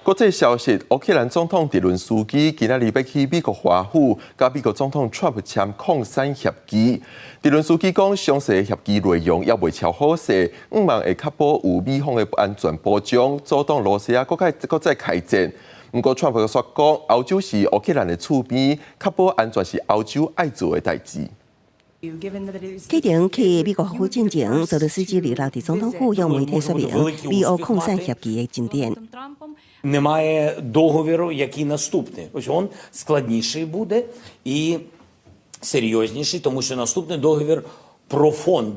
國際消息，烏克蘭總統澤倫斯基今仔日欲去美國華府，佮美國總統川普簽礦產協議。澤倫斯基講，詳細的協議內容猶未敲好勢，向望會確保有美方的安全保障，阻擋羅西亞閣再閣再開戰。毋過川普煞講，歐洲是烏克蘭的厝邊，確保安全是歐洲愛做的代誌。啟程去美國華府進前，澤倫斯基禮六佇總統府向媒體說明美烏礦產協議的進展。 Немає договіру, який наступний. Ось он складніший буде і серйозніший, тому що наступний договір про фонд.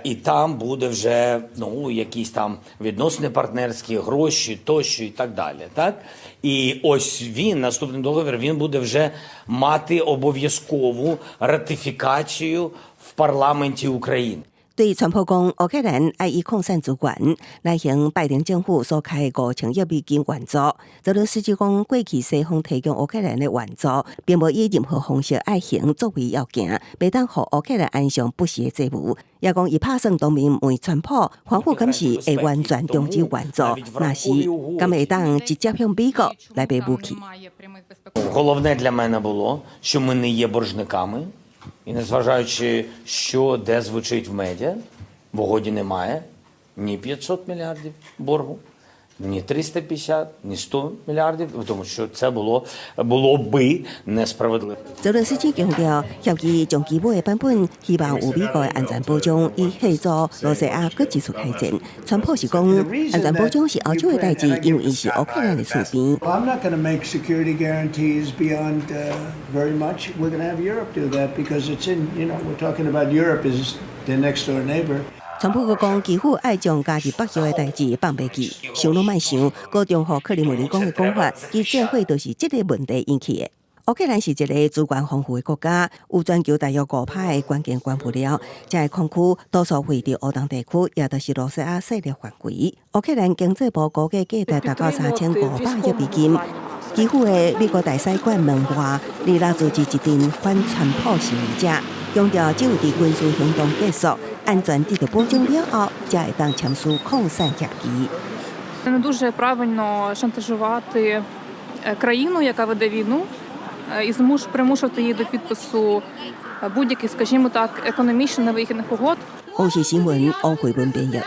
І там буде вже, ну, якісь там відносини партнерські, гроші тощо і так далі. Так? І ось він, наступний договір, він буде вже мати обов'язкову ратифікацію в парламенті України. 對川普講，烏克蘭愛以礦產資源來還拜登政府所開的5000億美金援助。澤倫斯基講，過去西方提供烏克蘭的援助，並無以任何方式愛還作為要件，袂當予烏克蘭安上不實的債務。也講伊拍算當面問川普，華府敢是會完全終止援助，若是敢會當直接向美國來買武器。 Головне для мене було, що ми не є боржниками, і незважаючи, що де звучить в медіа, в угоді немає ні 500 мільярдів боргу, ні 350, ні 100 мільярдів, тому що це було би несправедливо. 澤倫斯基強調，協議上基本的版本，希望有美國的安全保障，以嚇阻羅西亞閣繼續開戰。川普是講，安全保障是歐洲的代誌，因為伊是烏克蘭的厝邊。 Well, I'm not going to make security guarantees beyond very much. We're going to have Europe do that because it's in, you know, we're talking about Europe is the next door neighbor. 川普閣講，基輔愛將加入北約的代誌放袂記，想攏莫想，閣重複克里姆林宮的講法，其戰火就是這個問題引起的。烏克蘭是一個資源豐富的國家，有全球大約5%的關鍵原物料，這個礦區多數位佇烏東地區，也就是羅西亞勢力範圍。烏克蘭經濟部估計價值達到3500億美金。基輔的美國大使館門外，禮六組織一陣反川普示威者，強調只有佇軍事行動結束、安全得到保障了後，才會當簽署礦產協議。 Це не дуже правильно шантажувати країну, яка веде війну, і примушувати її до підпису будь-яких, скажімо так, економічно невигідних угод. 公視新聞王慧文編譯。